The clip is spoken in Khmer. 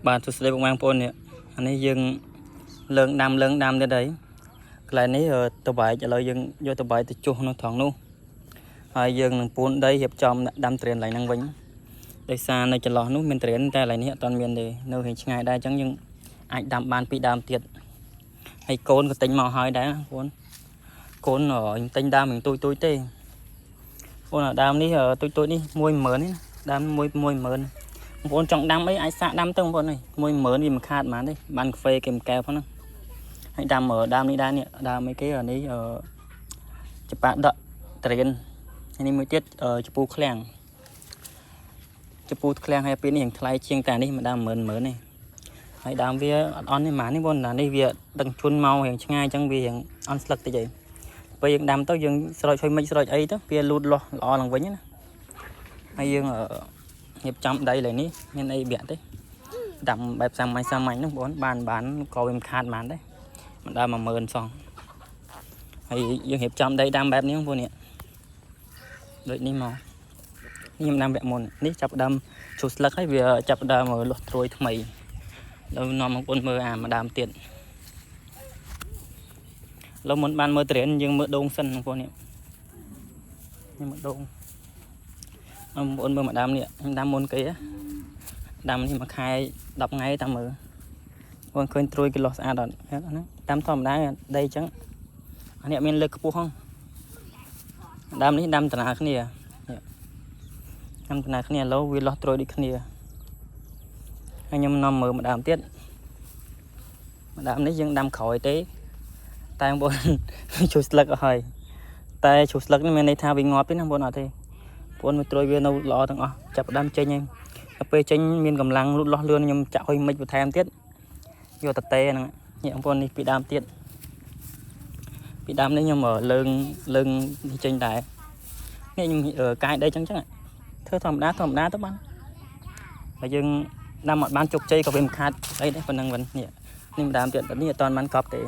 បាទសួស្តីពុកម៉ែបងប្អូននេះអានេះយើងលើងដាំលើងដាំទៀតហើយកន្លែងនេះអឺតបែកឥឡូវយើងយកតបែកទៅជុះនៅត្រង់នោះហើយយើងនឹងពូនដីរៀបចំដាក់ដាំត្រៀនកន្លែងហ្នឹងវិញដោយសារនៅចន្លោះនោះមានត្រៀនតែកន្លែងនេះអត់ទាន់មានទេនៅរៀងឆ្ងាយដែរអញ្ចឹងយើងអាចដាំបានពីរដើមទៀតហើយកូនក៏ទិញមកហើយដែរបងប្អូនកូនខ្ញុំទិញដើមរៀងទូចទូចទេបងប្អូនអាដើមនេះទូចទូចនេះ10000នេះណាដើម1 10000 បងប្អូនចង់ដាំអីអាចសាកដាំទៅបងប្អូននេះ10000វាមិនខាតហ្មងទេបានកាហ្វេគេមួយកែវផងហ្នឹងហើយដាំដើមនេះដែរនេះដើមអីគេអានេះអឺចប៉ាដកត្រៀនហើយនេះមួយទៀតចពូឃ្លាំងចពូឃ្លាំងហើយពេលនេះរៀងថ្លៃជាងតែនេះមួយដើម10000 10000នេះហើយដើមវាអត់អន់ទេហ្មងនេះបងណានេះវាដឹងជន់មករៀងឆ្ងាយអញ្ចឹងវារៀងអន់ស្លឹកតិចឯងពេលយើងដាំទៅយើងស្រោចឈុយមិចស្រោចអីទៅវាលូតលាស់ល្អឡើងវិញណាហើយយើងអឺ រៀបចំដីឡើយនេះមានអីបាក់ទេដាំបែបសាមញ្ញសាមញ្ញហ្នឹងបងបានបានក៏វាមិនខាតបានដែរមិនដើម10000សោះហើយយើងរៀបចំដីដាំបែបនេះបងប្អូននេះដូចនេះមកនេះខ្ញុំដាំវគ្គមុននេះចាប់ដើមជ្រុះស្លឹកហើយវាចាប់ដើមលាស់ត្រួយថ្មីដល់នាំបងប្អូនមើលអាម្ដើមទៀតឡើយមុនបានមើលត្រៀនយើងមើលដូងសិនបងប្អូននេះនេះមើលដូងបងប្អូនមើលម្ដើមនេះខ្ញុំដាំមុនគេណា ដាំនេះមួយខែ10ថ្ងៃតាមមើលបងឃើញត្រួយគេលាស់ស្អាតអត់ហ្នឹងតាមធម្មតាដីអញ្ចឹងអានេះអត់មានលើកខ្ពស់ហងដើមនេះដាំតាណាគ្នានេះដាំតាណាគ្នាឥឡូវវាលាស់ត្រួយដូចគ្នាហើយខ្ញុំនាំមើលម្ដើមទៀតម្ដើមនេះយើងដាំក្រោយទេតែបងប្អូន ជួយស្លឹកអស់ហើយតែជួយស្លឹកនេះមានន័យថាវាងាប់ទេណាបងប្អូនអត់ទេបងប្អូនមើលត្រួយវានៅល្អទាំងអស់ចាប់ផ្ដើមចេញហើយ ដល់ពេលចេញមានកម្លាំងលូតលាស់លឿនខ្ញុំចាក់ហុយមិចបន្ថែមទៀតយកតតេហ្នឹងនេះបងប្អូននេះពីដើមទៀតពីដើមនេះខ្ញុំលើងលើងនេះចេញដែរនេះខ្ញុំកាយដីចឹងចឹងធ្វើធម្មតាធម្មតាទៅបានបើយើងដាំអត់បានជោគជ័យក៏វាមិនខាតអីដែរប៉ុណ្ណឹងវិញនេះនេះម្ដើមទៀតនេះអត់ទាន់បានកប់ទេ